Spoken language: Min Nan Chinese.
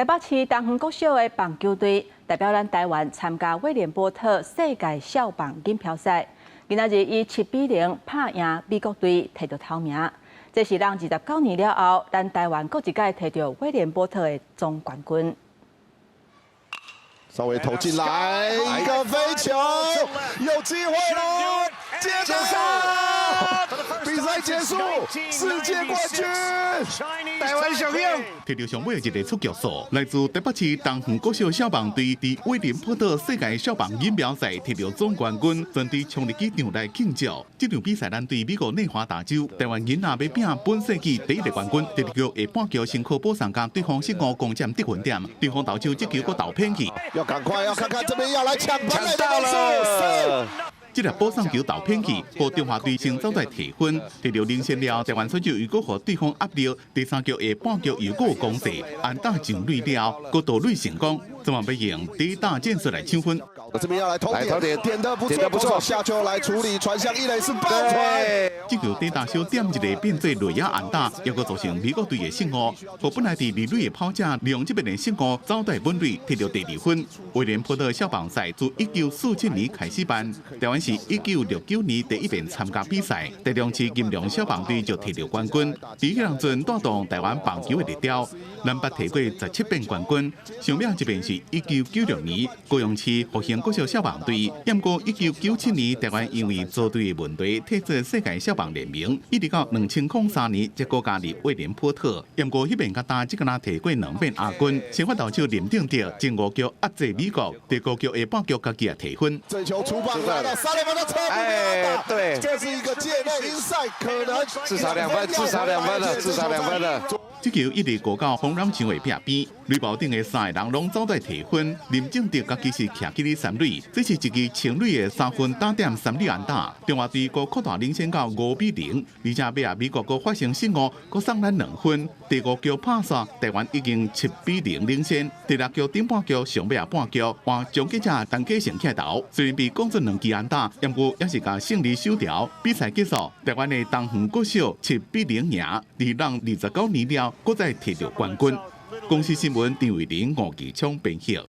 台北市東園國小的棒球隊代表咱台灣參加威廉波特世界少棒錦標賽，今仔日以7比0拍贏美國隊，提著頭名。這是咱29年了後，咱台灣閣一擺提著威廉波特的總冠軍。稍微投進來，一個飛球，有機會嘍，接着上，比賽結束，世界冠軍，台灣上勇。提著上尾一个出局數，來自台北市東園國小少棒隊佇威廉波特世界少棒錦標賽提著總冠軍，全隊衝入去場內慶祝。這場比賽咱對美國內華達州，台灣囡仔欲拼本世紀第一个冠軍。第二局下半局先靠保送共對方失誤攻佔得分點，對方投手這球閣投偏去。要趕快，要看看這邊要來搶分到了。這粒保送球投偏去，予中華隊先走來提分，提著領先了。台灣選手又閣予對方壓力，第三局下半局又閣有攻勢，安打上壘了，閣盜壘成功，這晚欲用短打戰術來搶分。這邊要來投點，點得不錯，不錯，下球來處理，傳向一壘是爆傳。這球短打小點一个變做內野安打，猶閣造成美國隊的失誤。予本來佇二壘的跑者利用這邊的失誤，走來本壘，提著第二分。威廉波特少棒賽自1947年開始辦，台灣是1969年第一遍參加比賽，台中市金龍少棒隊就提著冠軍。佇彼當陣帶動台灣棒球的熱潮，咱捌提過17遍冠軍，上尾一遍是1996年高雄市復興國小少棒隊。毋過1997年台灣因為組隊的問題退出世界少棒聯盟，一直到2003年才閣加入威廉波特。毋過彼遍佮今這個若提過兩遍亞軍，先發投手林正德前五局壓制美國，第五局下半局家己也提分。這球出棒來了，三壘方的側哎，對，這是一個界內 inside，可能至少兩分，至少兩分了，至少兩分了。這球一直過到紅人牆的壁邊，壘包頂的三个人攏走來提分。林正德家己是徛起咧三壘，這是一支清壘的三分打點三壘安打。中華隊閣擴大領先到5比0，而且尾仔美國閣發生失誤，閣送咱兩分。第五局拍煞，台灣已經7比0領先。第六局頂半局上尾仔半局，換終結者陳嘉誠起投，雖然被攻出兩支安打，毋過也是共勝利守牢。比賽結束，台灣的東園國小7比0贏，佇人29年了，閣再提著冠軍。公視新聞張偉林、吳繼昌編譯。